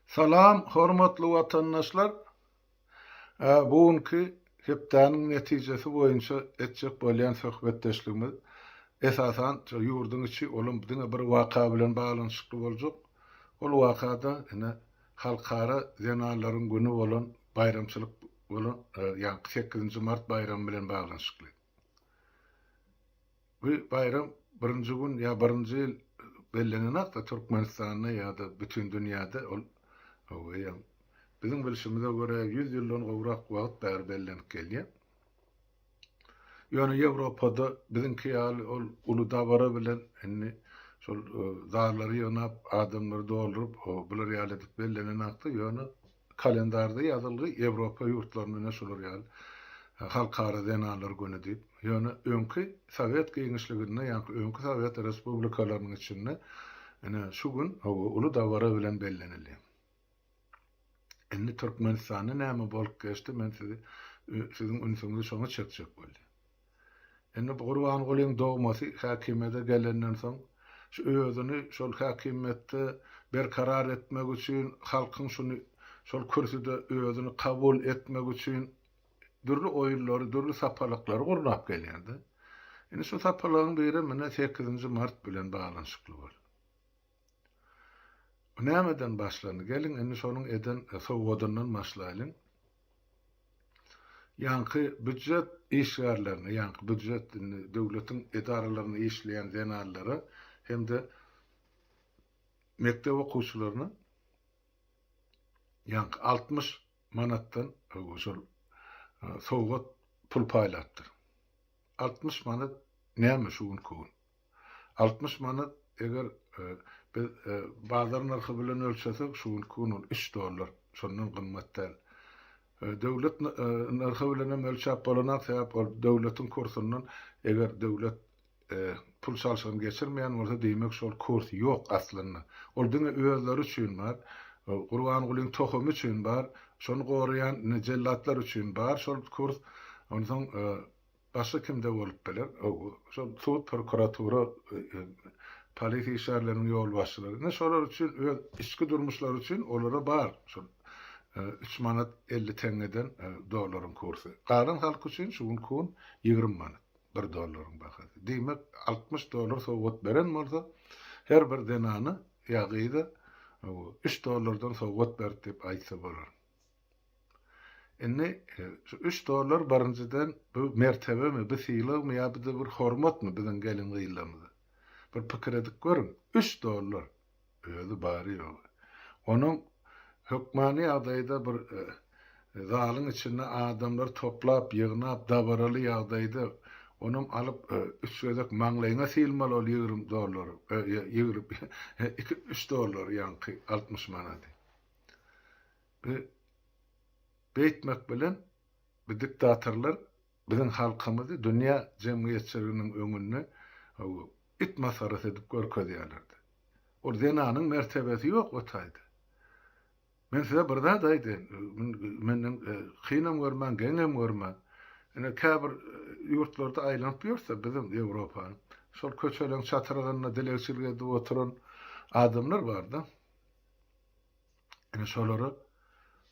Salam hormatly watandaşlar! Bu günki hepdäniň netijesi boýunça etjek bolýan söhbetdeşligimiz esasan ýurduň içi olam diňe bir waka bilen baglanyşykly boljak. Ol wakada ine Halkara zenanlaryň güni bolan baýramçylyk bolan ýaňky sekizinji mart baýramy bilen baglanyşykly. Bu baýram birinji gün ýa birinji ýyl bellenenok-da Türkmenistanda ýa-da bütin dünýäde ol eýýäm biziň bilşimize görä ýüz ýyldan gowrak wagt bäri bellenip gelýär. Ýöne Ýewropada biziňki ýaly ol uly dabara bilen indi şol zallary ýygnap, adamlary dolduryp, bular ýaly edip bellenenok-da, ýöne Kalendarda ýazylgy Ýewropa ýurtlarynda ine şular ýaly Halkara zenanlar güni diýip. Ýöne öňki sowet giňişliginde, ýaňky öňki sowet respublikalarynyň içinde ine şu gün uly dabara bilen bellenilýär. Indi Türkmenistanda näme bolup geçdi, men sizi siziň ünsüňizi şoňa çekjek bolýan. Indi bu Gurbangulyň dogmasy häkimiýete gelenden soň, şu özüni şol häkimiýetde berkarar etmek üçin, halkyň şuny şol kürsüde özüni kabul etmek üçin dürli oýunlary, dürli sapalaklary gurnap gelýärdi. Indi şu sapalagyň birem ine sekizinji mart bilen baglanyşykly boldy. Bu nämeden başlandy? Geliň, indi şonuň eden sowgadyndan başlaýlyň. Ýaňky býujet işgärlerine, ýaňky býujet indi döwletiň edaralarynda işleýän zenanlara hem-de mekdep okuwçylaryna ýaňky 60 manatdan şol sowgat pul paýlapdyr. 60 manat näme şu günki gün? 60 manat eger biz bazar nyrhy bilen ölçesek şu günki gün ol üç dollar, şondan gymmat däl. Döwlet nyrhy bilen hem ölçäp bolanok, sebäp ol döwletiň kursundan eger döwlet pul çalşygyny geçirmeýän bolsa diýmek şol kurs ýok aslynda. Ol diňe özleri üçin bar, Gurbangulyň tohumy üçin bar, şony goraýan jellatlar üçin bar şol kurs. Onsoň Başga kimde bolup biler? Şol sud, prokuratura, polisiýa işgärleriniň ýolbaşçylary. Ine şolar üçin öz içki durmuşlary üçin olara bar şol üç manat 50 teňňeden dollaryň kursy. Galan halk üçin şu günki gün 20 manat bir dollaryň bahasy. Diýmek 60 dollar sowgat beren bolsa her bir zenana ýa gyza üç dollardan sowgat berdi diýip aýtsa bolar. Indi şu üç dollar birinjiden bu mertebemi, bu sylagmy ýa bu-da bir hormatmy biziň gelin-gyzlarymyza? Bir pikir edip görüň, üç dollar özi bary-ýogy. Onuň hökmany ýagdaýda bir zalyň içinde adamlary toplap, ýygnap, dabaraly ýagdaýda onam alyp üç gezek maňlaýyňa sylmaly ol 20 dollary, 20, iki, üç dollary ýaňky 60 manady. Bu beýtmek bilen bu diktatorlar biziň halkymyzy dünýä jemgyýetçiliginiň öňünde it masgarasy edip görkezýärlerdi. Ol zenanyň mertebesi ýok o taýda. Men size bir zat aýdaýyn, menden kynam görmäň, geňem görmäň. Ine käbir ýurtlarda aýlanyp ýörse biziň Ýewropanyň, şol köçeleriň çatrygynda dilegçilik edip oturan adamlar bar-da. Ine şolara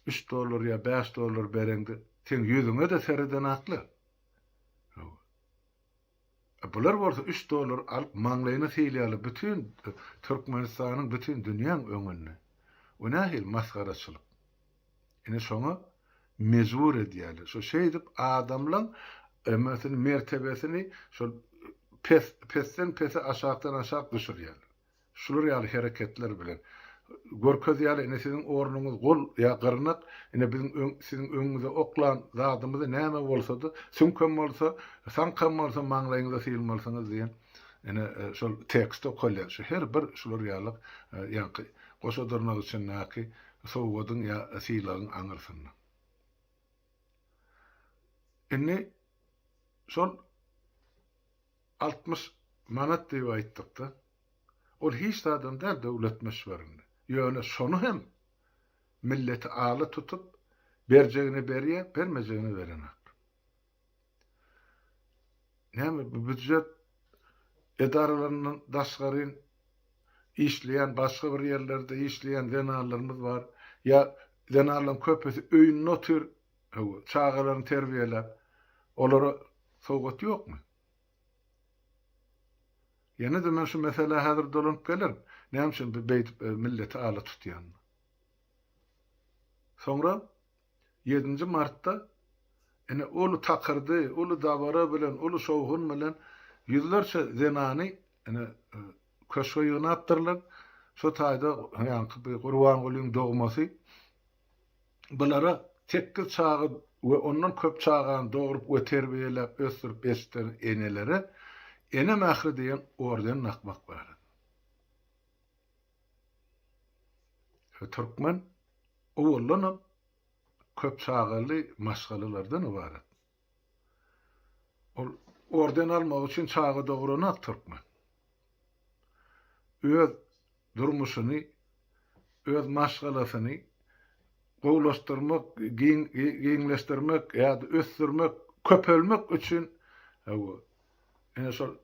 üç dollar ýa bäş dollar bereňde seň ýüzüňe-de seredenaklar. Hawa. Bular bolsa üç dollar alyp maňlaýyna sylýarlar bütin Türkmenistanyň bütin dünýäň öňünde. O nähili masgaraçylyk. Ine şoňa mejbur edýärler. Şo şeýdip adamlaň emesini mertebesini şol pes pesden pese aşakdan aşak düşürýärler. Şular ýaly hereketler bilen görkezýärler, ine siziň ornuňyz gul ýa gyrnak, ine biziň öň siziň öňüňize oklan zadymyzy näme bolsa-da, süňkem bolsa, saňkam bolsa maňlaýyňyza sylmalysyňyz diýen ine şol tekst okalýar. Şu her bir şular ýaly ýaňky goşa dyrnak içindäki sowgadyň ýa sylagyň aňyrsynda. Indi şol 60 manat diýip aýtdykda, ol hiç zadam däl döwlet möçberinde. Ýöne şony hem milleti ala tutup, berjegine berýär, bermejegine berenok. Näme bu býujet edaralaryndan daşgaryn işleýän başga bir ýerlerde işleýän zenanlarymyz bar. Ýa zenanlaryň köpüsi öýünde otyr, hawa, çagalaryny terbiýeläp, olara sowgat ýokmy? Ýene-de men şu meselä häzir dolanyp gelerin. Näme üçin beýdip milleti ala tutýanyny. Soňra ýedinji martda ine uly takyrdy, uly dabara bilen, uly şowhun bilen ýüzlerçe zenany ine köşge ýygnapdyrlar. Şo taýda ýaňky bir Gurbangulyň dogmasy bulara sekiz çaga we ondan köp çagany dogrup we terbiýeläp ösdürip ýetişdiren enelere Ene mähri diýen orden dakmak barada. Türkmen owaldanam köp çagaly maşgalalardan ybarat. Ol orden almak üçin çaga doguranak türkmen. Öz durmuşyny, öz maşgalasyny gowulaşdyrmak, giňleşdirmek ýa-da ösdürmek, köpelmek üçin ine şol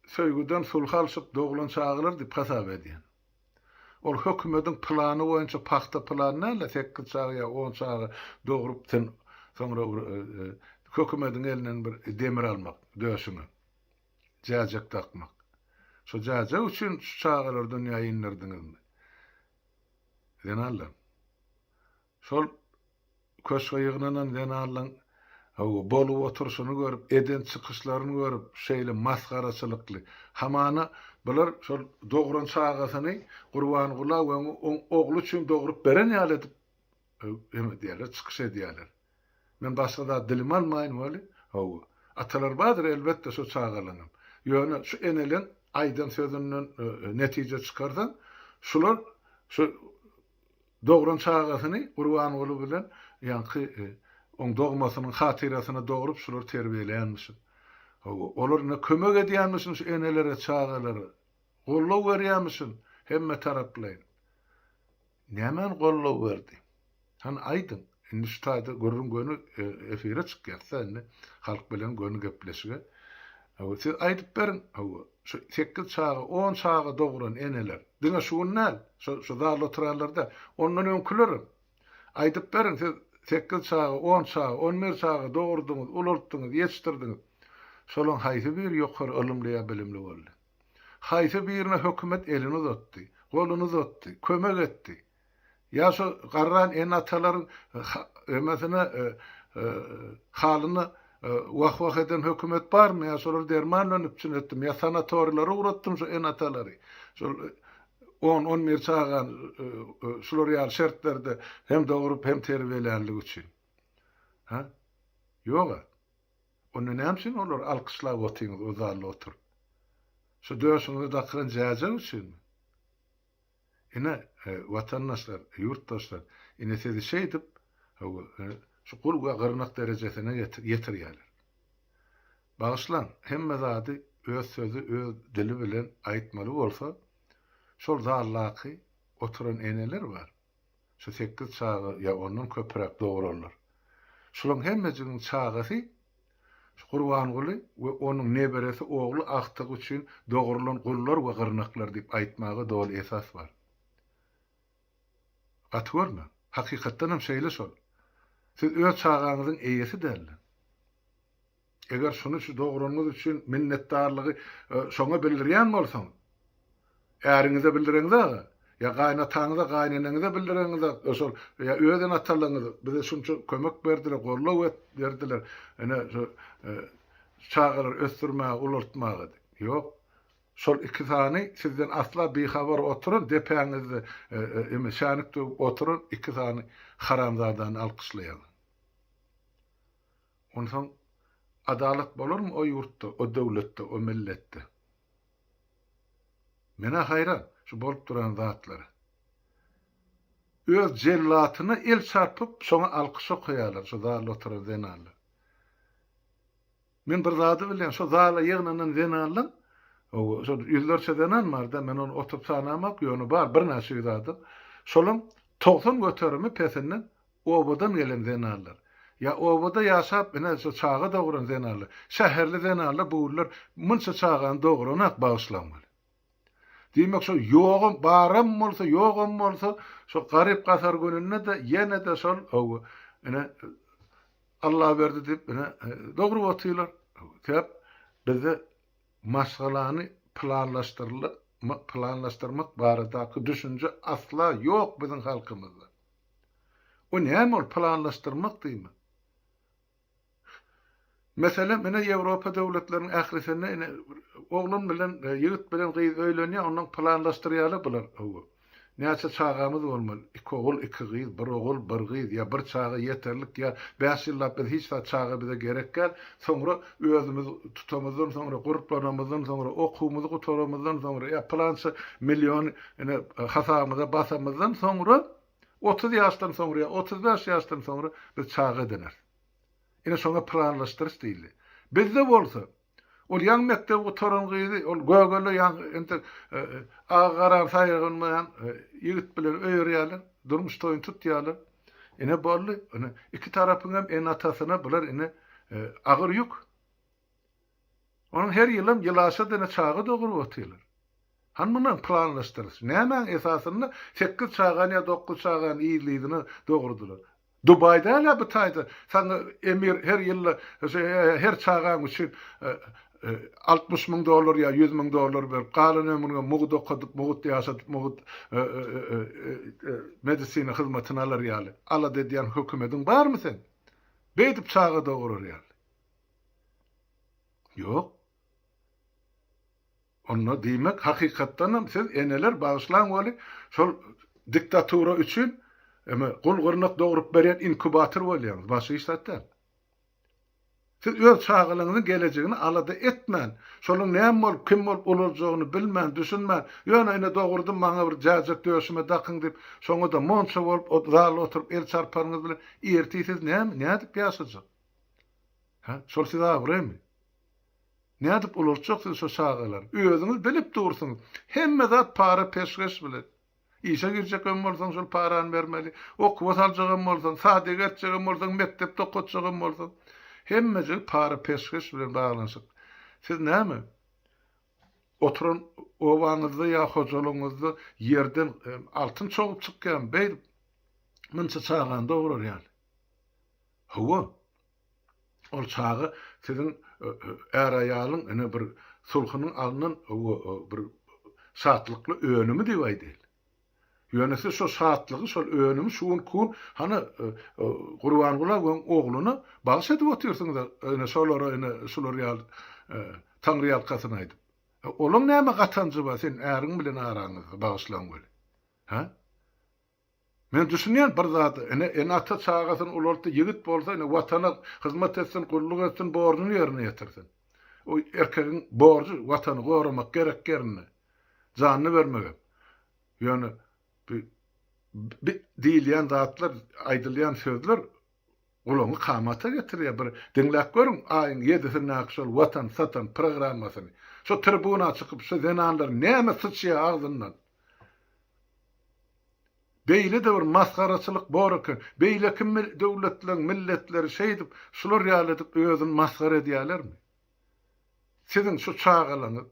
söýgüden sulhy alşyp doglan çagalar diýip hasap edýän. Ol hökümediň plany boýunça pagta plany däl-de, sekiz çaga ýa on çaga dogrup sen soňra bir hökümediň elinden bir demir almak döşüňe. Jäjek dakmak. Şo jäjek üçin şu çagalary dünýä indirdiňizmi? Zenanlar. Şol köşge ýygnanan zenanlaň hawa, bolup oturyşyny görüp, eden çykyşlaryny görüp, şeýle masgaraçylykly. Hamana, bular şol dogran çagasyny Gurbangula we oň ogly üçin dogrup beren ýaly edip hem edýärler, çykyş edýärler. Men başga zat dilim almaýyn weli, hawa, atalar bardyr elbetde şo çagalaňam. Ýöne şu eneleň aýdan sözünden netije çykarsaň, şular şu Dogran çagasyny Gurbanguly bilen ýaňky oň dogmasynyň hatyrasyna dogrup şulary terbiýeleýänmişin. Hawa, olar ine kömek edýänmişin şu enelere, çagalara. Goldaw berýänmişin hemme taraplaýyn. Nämäni goldaw berdi? Hany aýdyň. Indi şu taýda gürrüň göni efire çykýas-da indi halk bilen göni gepleşige. Hawa, siz aýdyp beriň, hawa, şu sekiz çaga, on çaga dogran eneler, diňe şu gün däl, şu şu zalda oturanlar däl, ondan öňkülerem. Aýdyp beriň, siz sekiz çaga, on çaga, on bir çaga dogurdyňyz, ulaltdyňyz, ýetişdirdiňiz. Şolaň haýsy biri ýokary ylymly ýa bilimli boldy? Haýsy birine hökümet elini uzatdy, goluny uzatdy, kömek etdi? Ýa şo garran ene-atalaryň hemmesine halyna wah-wah eden hökümet barmy? Ýa şolary derman bilen üpjün etdimi? Ýa sanatorilere ugratdymy şo ene-atalary? Şol on, on bir çagany şular ýaly şertlerde hem dogrup, hem terbiýelänligi üçin. Hä? Ýog-a. Onda näme üçin olary alkyşlap otyňyz o zalda oturyp? Şo döşüňize dakylan jäjek üçinmi? Ine, watandaşlar, ýurtdaşlar, ine sizi şeýdip, hawa, şu gul we gyrnak derejesine ýetirýärler. Bagyşlaň, hemme zady öz sözi, öz dili bilen aýtmaly bolsa, şol zaldaky oturan eneler bar, şu sekiz çaga ýa ondan köpräk dogranlar. Şulaň hemmejigiň çagasy şu Gurbanguly we onuň neberesi ogly agtygy üçin dogrulan gullar we gyrnaklar diýip aýtmaga doly esas bar. Gaty görmäň. Hakykatdan hem şeýle şol. Siz öz çagaňyzyň eýesi dälde. Eger şuny şu dogranyňyz üçin minnetdarlygy şoňa bildirýän bolsaňyz, äriňize bildireňiz-aga, ýa gaýynataňyza, gaýyneneňize bildireňiz-a, şol ýa öz ene-atalaryňyz bize şunça kömek berdiler, goldaw berdiler, ine şu çagalary ösdürmäge, ulaltmaga diýip. Ýok. Şol iki sany sizden asla bihabar oturan, depäňizde eme şänik döwüp oturan iki sany haramzadany alkyşlaýaňyz. Onsoň adalat bolarmy o ýurtda, o döwletde, o milletde? Men-ä haýran şu bolup duran zatlara. Öz jellatyna el çarpyp, şoňa alkyş okaýarlar şu zalda oturan zenanlar. Men bir zady bilýän, şo zala ýygnanan zenanlaň, şol ýüzlerçe zenan bar-da, men ony oturyp sanamok, ýöne bar birnäçe ýüz adam. Şolaň 90 göterimi pesinden Obadan gelen zenanlar. Ýa obada ýaşap ine şu çaga dogran zenanlar. Şäherli zenanlar bu günler munça çagany dogranak bagyşlaň weli. Diýmek şo ýogam baram bolsa ýogam bolsa şo garyp-gasar gününde-de ýene-de şol hawa ine Allaberdi diýip ine dogrup otyrlar. Sebäp bizde maşgalany planlaşdyrmak baradaky düşünje asla ýok biziň halkymyzda. O näme ol planlaşdyrmak diýmek? Meselem, ine Ýewropa döwletleriniň ählisinde ine oglan bilen, ýigit bilen gyz öýlenýär, ondan planlaşdyrýarlar bular, hawa. Näçe çagamyz bolmaly? Iki ogul, iki gyz, bir ogul, bir gyz ýa bir çaga ýeterlik ýa bäş ýyllap biz hiç zat çaga bize gerek däl. Soňra özümiz tutamyzdan soňra, gurplanamyzdan soňra, okuwymyzy gutaramyzdan soňra ýa pylança milliony ine hasabymyza basamyzdan soňra 30 ýaşdan soňra ýa 35 ýaşdan soňra biz çaga edineris. Ine şoňa planlaşdyryş diýildi. Bizde bolsa, ol ýaňy mekdebi gutaran gyzy, ol gögele ýaňy entek agy-garany saýgarmaýan ýigit bilen öýerýärler, durmuş toýuny tutýarlar. Ine boldy. Ine iki tarapyň hem ene-atasyna bular ine agyr ýük. Onuň her ýylam ýylaşa dene çaga doguryp otyrlar. Hany munuň planlaşdyrylyşy? Nämäň esasynda sekiz çagany ýa dokuz çagany yzly-yzyna dogurdylar? Dubaý däl-ä bu taýda saňa emir her ýylda her çagaň üçin 60 müň dollar ýa 100 müň dollar berip, galan ömrüňe mugt okadyp, mugt ýaşadyp, mugt medisina hyzmatyny alar ýaly alada edýän hökümediň barmy seň? Beýdip çaga dogurar ýaly. Ýok. Onda diýmek hakykatdanam siz eneler bagyşlaň weli şol diktatura üçin eme gul gyrnak dogrup berýän inkubator bolýaňyz başga hiç zat däl. Siz öz çagalaryňyzyň gelejegini alada etmän şolaň näme bolup kim bolup ulaljagyny bilmän düşünmän ýöne ine dogurdym maňa bir jäjek döşüme dakyň diýip şoňada monça bolup zalda oturyp el çarpanyňyz bilen ertir siz näme nädip ýaşajak? Hä şol size abraýmy? Nädip ulaltjak siz şo çagalary? Özüňiz bilip dursuňyz. Hemme zat para-peşgeş bilen. Işe girjek hem bolsaň şol parany bermeli. Okuwa saljak hem bolsaň, sadige etjek hem bolsaň, mekdepde okatjak hem bolsaň. Hemmejigi para-peşgeş bilen baglanyşyk. Siz näme? Oturan obaňyzda ýa hojalygyňyzda ýerden altyn çogup çykýarmy beýdip munça çagany dograr ýaly? Hawa. Ol çaga siziň är-aýalyň ine bir sulhunyň alnan bir şatlykly önümi diýip aýdaýly. Ýöne siz şo şatlygy, şol önümi şu günki gün hany Gurbanguly agaň ogluna bagyş edip otyrsyňyz ine şolara ine şular ýaly taňryýalkasyn aýdyp. Olaň näme gatanjy bar sen äriň bilen araňyzda bagyşlaň weli. Hä? Men düşünýän bir zada, ene, ene-ata çagasyny ulaltdy, ýigit bolsa, ine, Watana hyzmat etsin, gulluk etsin, borjuny ýerine ýetirsin. O erkegiň borjy Watany goramak gerek ýerinde. Janyny bermegem. Ýöne bi, bi diýilýän zatlar, aýdylýan sözler gulagyňy kamata getirýär. Bir diňläp görüň aýyň ýedisindäki şol Watan satan programmasyny. Şo tribuna çykyp şu zenanlar näme syçýar agzyndan. Beýle-de bir masgaraçylyk bor eken. Beýleki döwletleň milletleri şeýdip, şular ýaly edip özüni masgara edýärlermi? Siziň şu çagalaňyz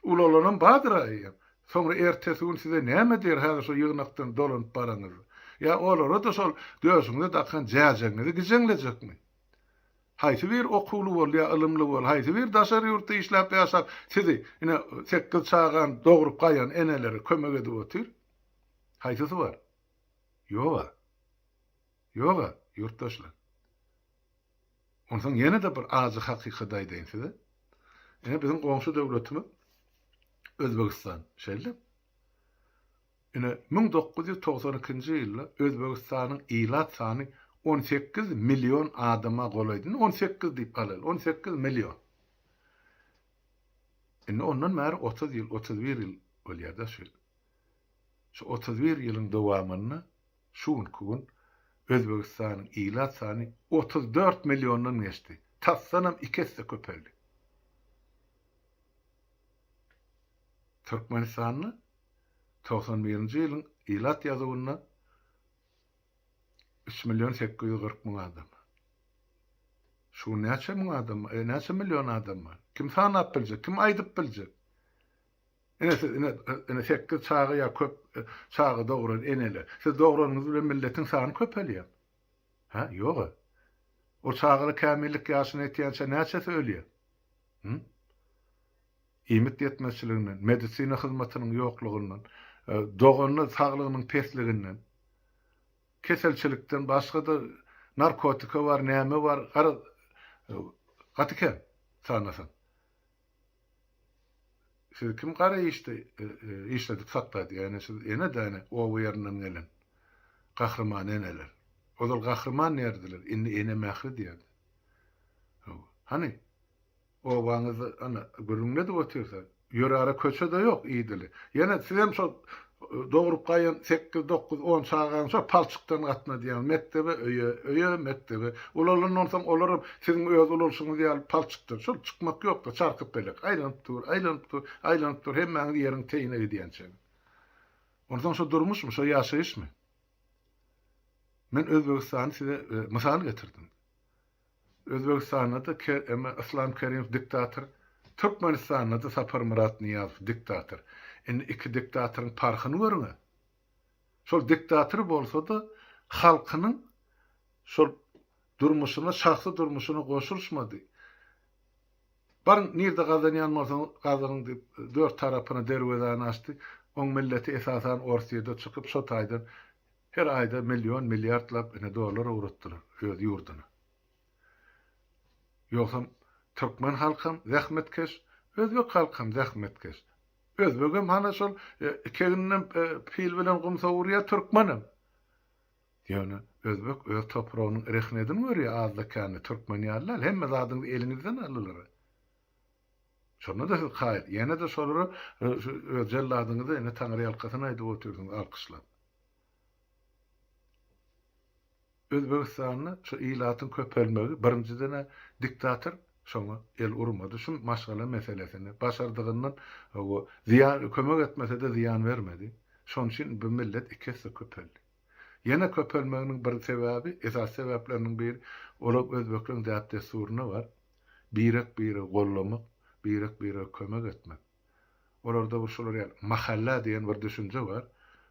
ulalanam bardyr-a eýýäm. Soňra ertesi gün size näme diýer häzir şu ýygnakdan dolanyp baraňyzda? Ýa olara-da şol döşüňize dakan jäjegiňizi gijeňlejekmi? Haýsy biri okuwly boldy ýa ylymly boldy, haýsy biri daşary ýurtda işläp ýaşap sizi ine sekiz çagany dogrup gaýan enelere kömek edip otyr? Haýsysy bar? Ýog-a. Ýog-a, ýurtdaşlar. Onsoň ýene-de bir ajy hakykat aýdaýyn size. Ine biziň goňşy döwletimiz Özbegistan, şeýle? Ine, 1992-nji ýylda Özbegistanyň ilat sany 18 million adama golaýdy. Indi 18 diýip alaly, 18 million. Indi ondan bäri 30 ýyl, 31 ýyl bolýar-da şu ýyl. Şu 31 ýylyň dowamynda şu günki gün Özbegistanyň ilat sany 34 milliondan geçdi. Tasdanam iki esse köpeldi. Türkmenistanda 91-nji ýylyň ilat ýazuwynda 3 million 840 müň adam. Şu gün näçe müň adam, e, näçe million adam bar? Kim sanap biljek, kim aýdyp biljek? Ine siz ine ine sekiz çaga ýa köp çaga dogran eneler. Siz dogranyňyz bilen milletiň sany köpelýär. Hä? Ýog-a. O çagalar kämillik ýaşyna ýetýänçä näçesi ölýär? Hü? Iýmit ýetmezçiliginden, medisina hyzmatynyň ýoklugyndan, doganda saglygynyň pesliginden, keselçilikden başga-da narkotika bar, näme bar, garaz, gaty kän sanasaň. Sizi kim gara işde işledip saklady? Ýagny siz ene-däne oba ýerinden gelen gahryman eneler. Ozal gahryman diýerdiler, indi ene mähri diýerdi. Hawa. Hany, obaňyzda ana gürrüňini edip otyrsa, ýöräre köçe-de ýok idili. Ýene sizem şol dogrup gaýan sekiz, dokuz, on çagaňyzy şol palçykdan gatnadýaňyz mekdebe, öýe, öýe, mekdebe. Ulalandan soň olaram siziň öz ulalşyňyz ýaly palçykdan şol çykmak ýok-da, çarkypelek aýlanyp dur, aýlanyp dur, aýlanyp dur, hemmäňiz ýeriň teýine gidýänçäňiz. Onsoň şo durmuşmy, şo ýaşaýyşmy? Men Özbegistany size mysal getirdim. Özbegistanda-da Yslam Kerimow diktator, Türkmenistanda-da Saparmyrat Nyýazow diktator. Indi iki diktatoryň parhyny görüň-ä. Şol diktator bolsa-da halkynyň şol durmuşyna, şahsy durmuşyna goşulyşmady. Baryň nirde gazanýan bolsaňyz gazanyň diýip dört tarapyna derwezäni açdy. Oň milleti esasan Orsýede çykyp şo taýdan Her aýda million, milliardlap ine dollar ugratdylar öz ýurduna. Ýogsam türkmen halkam zähmetkeş, özbek halkam zähmetkeş. Özbegem hana şol iki egninem pil bilen gum sowurýar, türkmenem. Ýöne özbek öz topragynyň rehnedini görýär azda-kände, türkmen ýaly däl, hemme zadyňyzy eliňizden aldylar. Şonda-da siz kaýyl. Ýene-de şolara öz jelladyňyza ine taňryýalkasyn aýdyp otyrsyňyz alkyşlap. Özbegistanda şu ilatyň köpelmegi birinjiden-ä diktator şoňa el urmady şu maşgala meselesine başardygyndan hawa zyýan kömek etmese-de zyýan bermedi. Şonuň üçin bu millet iki esse köpeldi. Ýene köpelmeginiň bir sebäbi esasy sebäpleriniň biri olar özbekleriň däp-dessurynda bar. Birek-biregi gollamak, birek-birege kömek etmek. Olarda bir şular ýaly mahalla diýen bir düşünje bar.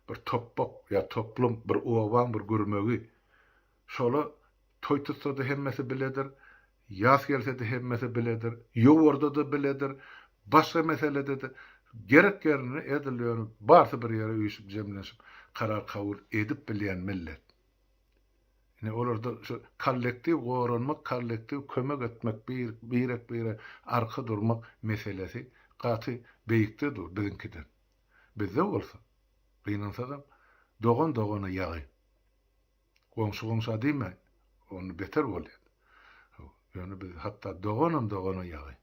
Bir topbak ýa toplum, bir obaň bir gürmegi. Şola toý tutsa-da hemmesi biledir, ýas gelse-de hemmesi biledir, ýowarda-da biledir, başga meselede-de gerek ýerinde edil ýöne barsy bir ýere üýşüp jemlenşip karar kabul edip bilýän millet. Ine olarda şu kollektiw goranmak, kollektiw kömek etmek, bir birek-bire arka durmak meselesi gaty beýikde dur biziňkiden. Bizde bolsa, gynansagam, dogan dogana ýagy. Goňşy goňşa diýmäý, onda beter bolýar. Ýöne biz hatda doganam dogana ýagy.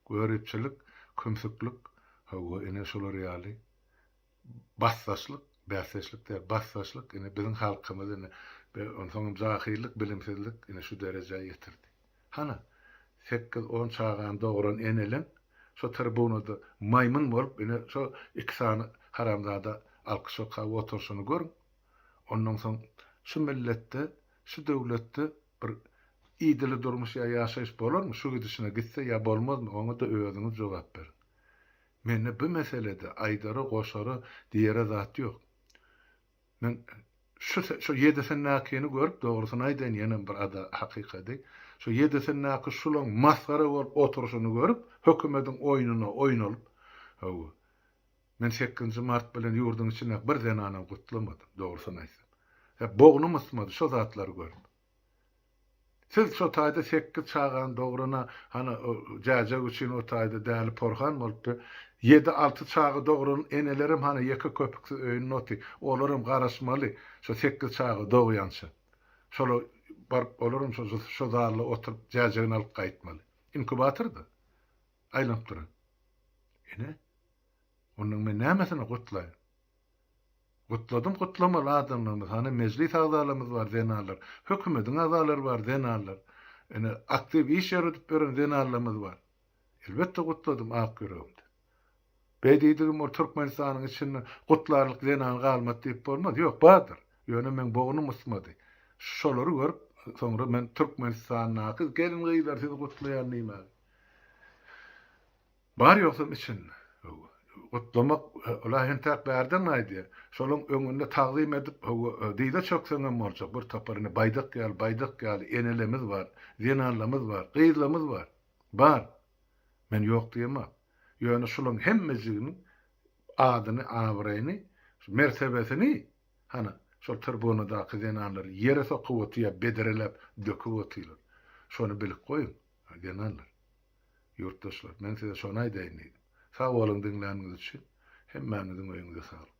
Göripçilik, kümsüklik, hawa ine şular ýaly Basdaşlyk, bäsdeşlik däl, basdaşlyk ine biziň halkymyzy ine onsoňam jahyllyk, bilimsizlik ine şu derejä ýetirdi. Hana, sekiz-on çagany dogran eneleň şo tribunada maýmyn bolup ine şo iki sany haramzada alkyş okap oturyşyny görüň. Ondan soň şu milletde, şu döwletde bir idili durmuş ýa ýaşaýyş bolarmy şu gidişine gitse ýa bolmazmy oňa-da özüňiz jogap beriň. Mende bu meselede aýdara, goşara, diýere zat ýok. Men şu şu ýedisindäkini görüp, dogrusyny aýdaýyn, ýenem bir ada hakykady. Şu ýedisindäki şulaň masgara bolup oturyşyny görüp, hökümediň oýnuna oýnalyp, hawa, men sekizinji mart bilen ýurduň içindäki bir zenanam gutlamadym, dogrusyny aýtsam. Hä, bognum ysmady şo zatlary görüp. Siz şo taýda sekiz çagany dograna hany jäjek üçin o taýda däli porhan bolupdy. Ýedi alty çaga dogran enelerem hany ýeke köpüksiz öýünde oty. Olaram garaşmaly şo sekiz çaga dogýança. Şola baryp olaram şo şo zalda oturyp jäjegini alyp gaýtmaly. Inkubatorda aýlanyp duran. Ine. Ondan men nämesini gutlaýyn. Gutladym gutlamaly adamlarymyz hany mejlis agzalarymyz bar zenanlar hökümediň agzalary bar zenanlar ine aktiw iş ýöredip ýören zenanlarymyz bar elbetde gutladym ak ýüregimden beý diýdigim ol türkmenistanyň içinde gutlarlyk zenan galmady diýip bolmaz ýok bardyr ýöne meň bognum ysmady şolary görüp soňra men türkmenistandaky gelin gyzlar sizi gutlaýan diýmäge Bar ýogsam içinde. Gutlamak ula entäk bärden gaýdýar. Şolaň öňünde tagzym edip, hawa, dyza çökseňem boljak. Bir topar ine baýdak ýaly, baýdak ýaly enelerimiz bar, zenanlarymyz bar, gyzlarymyz bar. Bar. Men ýok diýemok. Ýöne şulaň hemmejiginiň adyny, abraýyny, mertebesini, hany, şol tribunadaky zenanlar ýere sokup otyr, bedreläp döküp otyrlar. Şony bilip goýuň, zenanlar. Ýurtdaşlar, men size şony aýdaýyn diýdim. Sag boluň diňläniňiz üçin. Hemmäňiziň öýüňize saglyk.